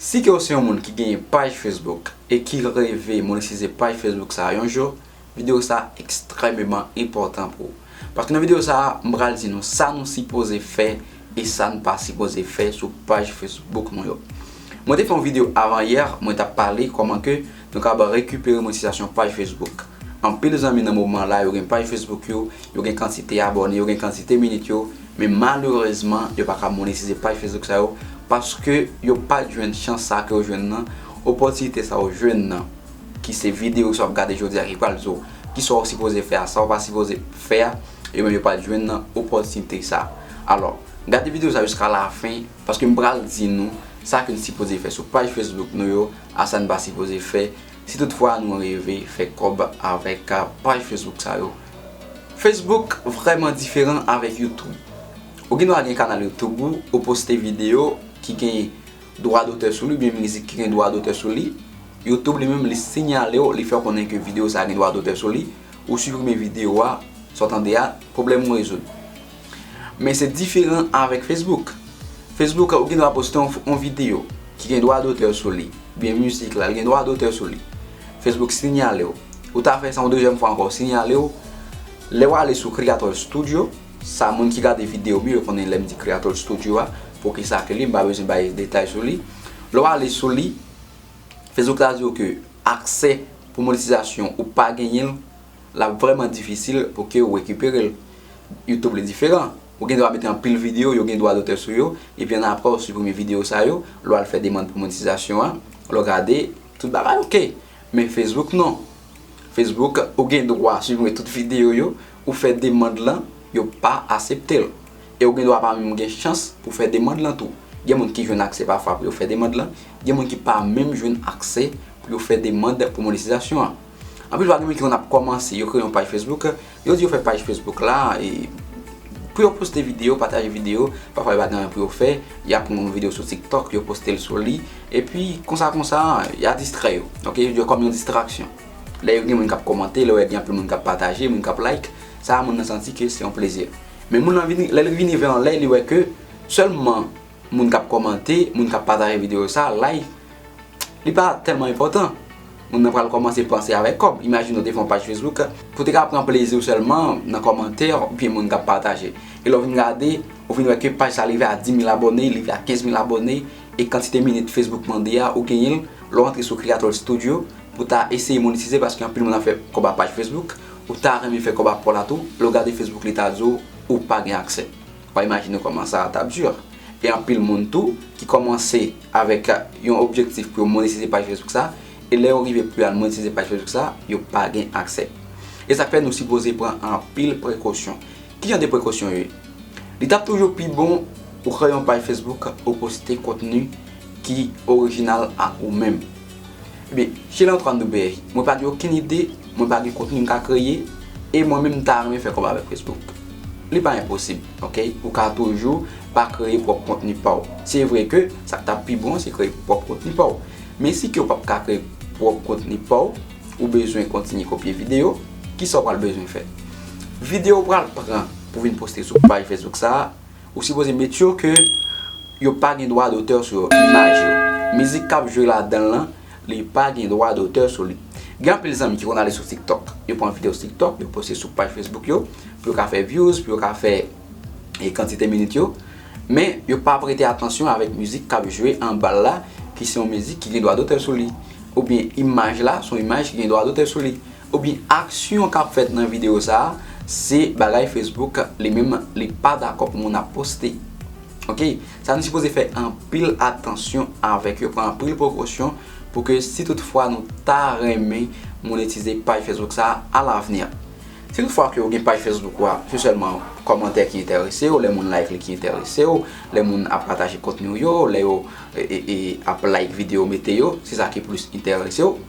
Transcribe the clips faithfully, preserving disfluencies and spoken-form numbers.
Si ke w se yon moun ki genyen paj Facebook e ki reve monetize paj Facebook sa a yon jou, videyo sa a ekstrèmeman enpòtan pou ou. Paske nan videyo sa a, m pral di nou sa nou sipoze fè e sa n pa sipoze fè sou paj Facebook nou yo. Mwen te fè yon videyo avan yè, mwen t ap pale kòman ke nou kapab rekipere monetizasyon paj Facebook. Anpil zanmi nan moman la, yo gen paj Facebook yo, yo gen kantite abòne, yo gen kantite minit yo, men malerezman, yo pa ka monetize paj Facebook sa yo, paske yo pa t jwenn chans sa ke yo jwenn nan, opòtinite sa yo jwenn nan, ki se videyo sa w ap gade jodi a ki pral di w kisa w sipoze fè a, sa w pa sipoze fè a, yo menm yo pa t jwenn nan opòtinite sa. Alò, gade videyo sa jiska lafen, paske m pral di nou sa ke n sipoze fè sou paj Facebook nou yo, a sa n pa sipoze fè, si toutfwa nou reve fè kòb avèk paj Facebook sa yo. Facebook vrèman diferan avèk YouTube. Ou gen dwa gen kanal YouTube ou, ou poste videyo ki gen dwa dotè sou li, oubyen mizik ki gen dwa dotè sou li. YouTube li menm, li siyale w, li fè w konnen ke videyo sa a gen dwa dotè sou li, ou siprime videyo a, sa w tande a, pwoblèm ou rezoud. Men se diferan avèk Facebook. Facebook, ou gen dwa poste yon, yon videyo ki gen dwa dotè sou li, oubyen mizik la, li gen dwa dotè sou li. Facebook siyale w. Ou ta fè sa yon dezyèm fwa ankò, siyale w. Lè w ale sou Creator Studio, sa moun ki gade videyo m yo konnen lè m di Creator Studio a, poukisa ke li, m pa bezwen bay detay sou li. Lè w ale sou li, Facebook ta di w ke aksè pou monetizasyon ou pa genyen l, l ap vrèman difisil pou ke w rekipere l. YouTube li diferan. Ou gen dwa mete anpil videyo, yo gen dwa dotè sou yo, epi annapre w siprime videyo sa yo, lè w al fè demann pou monetizasyon an, lè w gade, tout bagay oke. Men Facebook non. Facebook, ou gen dwa siprime tout videyo yo, ou fè demann lan, yo pa aksepte l. E ou gen dwa pa menm gen chans pou fè demann lan tou. Gen moun ki jwenn aksè pafwa pou yo fè demann lan, gen moun ki pa menm jwenn aksè pou yo fè demann pou monetizasyon an. Anpil fwa gen moun ki konn ap kòmanse, yo kreye yon paj Facebook, yo di yo fè paj Facebook la, e pou yo poste videyo, pataje videyo, pafwa yo pa gen anyen pou yo fè, y ap pran yon videyo sou TikTok, yo poste l sou li, epi konsa konsa, y a distrè yo, oke, yo di yo kòm yon distraksyon. Lè yo gen moun k ap kòmante, lè yo gen anpil moun k ap pataje, moun k ap like, sa a moun nan santi ke se yon plezi. Men moun nan vini, lè l vini vè anlè, li wè ke sèlman moun k ap kòmante, moun k ap pataje videyo sa, like, li pa tèlman enpòtan. Moun nan pral kòmanse panse avèk kòb. Imajine w te fè yon paj Facebook pou te ka pran plezi w sèlman nan kòmantè oubyen moun k ap pataje. E lè w vin gade, ou vin wè ke paj sa rive a dis mil abòne, li rive a kenz mil abòne, e kantite minit Facebook mande a, ou genyen l, lè w antre sou Creator Studio pou ta eseye monetize, paske anpil moun ap fè kòb a paj Facebook, ou ta renmen fè kòb a pa w la tou, lè w gade Facebook li ta di w, ou pa gen aksè. W a imajine kòman sa t ap di. E anpil moun tou ki kòmanse avèk yon objektif pou yo monetize paj Facebook sa, e lè yo rive pou yo al monetize paj Facebook sa, yo pa gen aksè. E sa k fè nou sipoze pran anpil prekosyon. Ki jan de prekosyon yo ye? Li t ap toujou pi bon ou kreye yon paj Facebook, ou poste kontni ki orijinal ak ou menm. Ebyen, Sheila Antoine Dubé, mwen pa gen okenn ide, mwen pa gen kontni m ka kreye, e mwen menm m ta renmen fè kòb avèk Facebook. Li pa enposib, oke? Ou ka toujou pa kreye pwòp kontni pa w. Se vre ke sa k t ap pi bon an se kreye pwòp kontni pa w. Men si ke w p ap ka kreye pwòp kontni pa w, ou bezwen kontinye kopye videyo, kisa w pral bezwen fè? Videyo w pral pran pou vin poste sou paj Facebook sa a, ou sipoze make sure ke yo pa gen dwa dotè sou yo, imaj yo. Mizik k ap jwe ladan l lan, li pa gen dwa dotè sou li. Gen anpil zanmi ki konn ale sou TikTok, yo pran videyo sou TikTok, yo poste sou paj Facebook yo, pou yo ka fè views, pou yo ka fè, e, kantite minit yo. Men, yo pa prete atansyon avèk mizik k ap jwe anba l la, ki se yon mizik ki gen dwa dotè sou li. Oubyen imaj la, se yon imaj ki gen dwa dotè sou li. Oubyen aksyon k ap fèt nan videyo sa a, se bagay Facebook li menm li pa dakò pou moun ap poste. Oke? Sa nou sipoze fè anpil atansyon avèk yo, pran anpil prekosyon pou ke si toutfwa nou ta renmen monetize paj Facebook sa a alavni. Si toutfwa ke ou gen paj Facebook ou a, se sèlman kòmantè ki enterese w, lè moun like li ki enterese w, lè moun ap pataje kontni w yo, lè yo, e, e, e, ap like videyo w mete yo, se sa ki plis enterese w,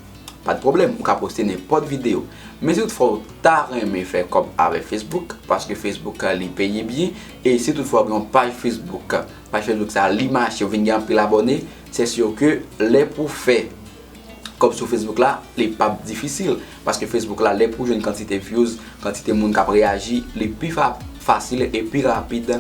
pa de pwoblèm, ou ka poste nenpòt videyo. Men si toutfwa ou ta renmen fè kòb avèk Facebook, paske Facebook, a, li peye byen, e si toutfwa ou gen yon paj Facebook, paj Facebook sa a, li mache, ou vin gen anpil abòne, se si ke lè pou fè kòb sou Facebook la, li p ap difisil. Paske Facebook la, lè pou jwenn kantite views, kantite moun k ap reyaji, li pi fa-, fasil e pi rapid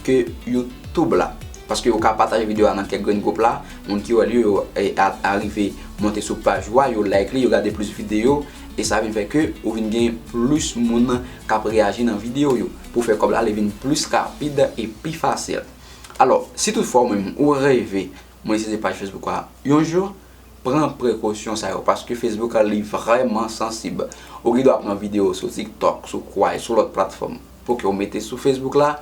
ke YouTube la. Paske ou ka pataje videyo a nan kèk grenn gwoup la, moun ki wè l yo, yo e, a, arive monte sou paj ou a, yo like li, yo gade plis videyo, e sa vin fè ke ou vin gen plis moun k ap reyaji nan videyo yo. Pou fè kòb la, li vin plis rapid e pi fasil. Alò, si toutfwa ou menm ou reve monetize paj Facebook ou a yon jou, pran prekosyon sa yo, paske Facebook li vrèman sansib. Ou gen dwa pran videyo sou TikTok, sou Kwai, sou lòt platfòm, pou ke ou mete sou Facebook la,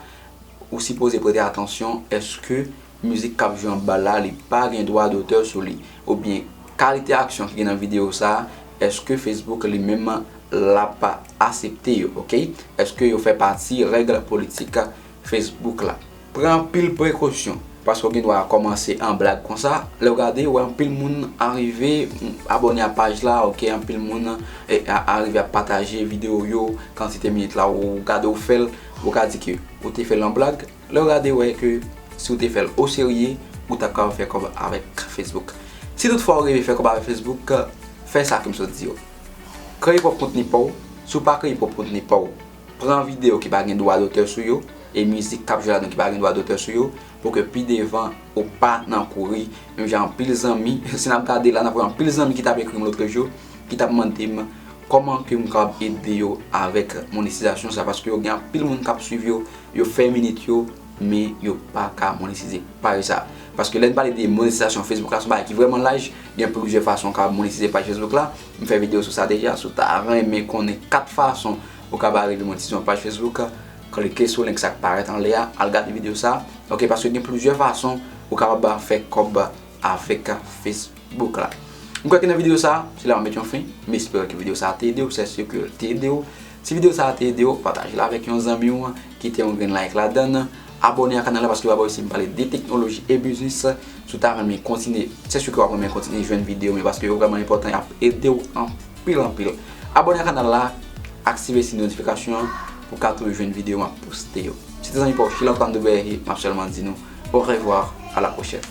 ou sipoze prete atansyon, èske mizik k ap jwe anba la, li pa gen dwa dotè sou li, oubyen kalite aksyon ki gen nan videyo sa, èske Facebook li menm l ap aksepte yo, oke? Èske yo fè pati règ politik Facebook la? Pran anpil prekosyon, paske w gen dwa kòmanse an blag konsa, lè w gade, w wè anpil moun arive abòne a paj la, oke, anpil moun e, a, arive ap pataje videyo yo, kantite minit la ou gade ou fè l, ou ka di ke ou te fè l an blag, lè w gade w wè ke si w te fè l oserye, ou t ap kapab fè kòb avèk Facebook. Si toutfwa w reve fè kòb avèk Facebook, fè sa ke m sot di yo. Kreye pwòp kontni pa w, si w pa kreye pwòp kontni pa w, pran videyo ki pa gen dwa dotè sou yo, e mizik k ap jwe ladan ki pa gen dwa dotè sou yo, pou ke pi devan ou pa nan kouri, menm jan anpil zanmi, si n ap gade la, n ap wè anpil zanmi ki t ap ekri m lòt jou, ki t ap mande m kòman ke m kapab ede yo avèk monetizasyon sa, paske yo gen anpil moun k ap swiv yo, yo fè minit yo, men yo pa ka monetize paj sa. Paske lè n pale de monetizasyon Facebook la, se yon bagay ki vrèman laj, gen plizyè fason w kapab monetize paj Facebook la. M fè videyo sou sa deja, si w ta renmen konnen kat fason ou kapab rive monetize yon paj Facebook, klike sou link sa k parèt anlè a, al gade videyo sa. Oke, paske gen plizyè fason ou kapab fè kòb avèk Facebook la. M kwè ke nan videyo sa, se la m ap met yon fen. M espere ke videyo sa te ede w, se si ke l te ede w. Si videyo sa te ede w, pataje l avèk yon zanmi w, kite yon grenn like ladan l, abòne a kanal la paske w ap wè si m pale de teknoloji e biznis. Si w ta renmen kontinye, se si ke w ap renmen kontinye jwenn videyo m yo paske yo vrèman enpòtan, y ap ede w anpil, anpil. Abòne a kanal la, aktive siy notifikasyon an pou w ka toujou jwenn videyo m ap poste yo. Se te zanmi pa w Sheila Antoine de Berry, m ap sèlman di nou orevwa, a la pwochèn.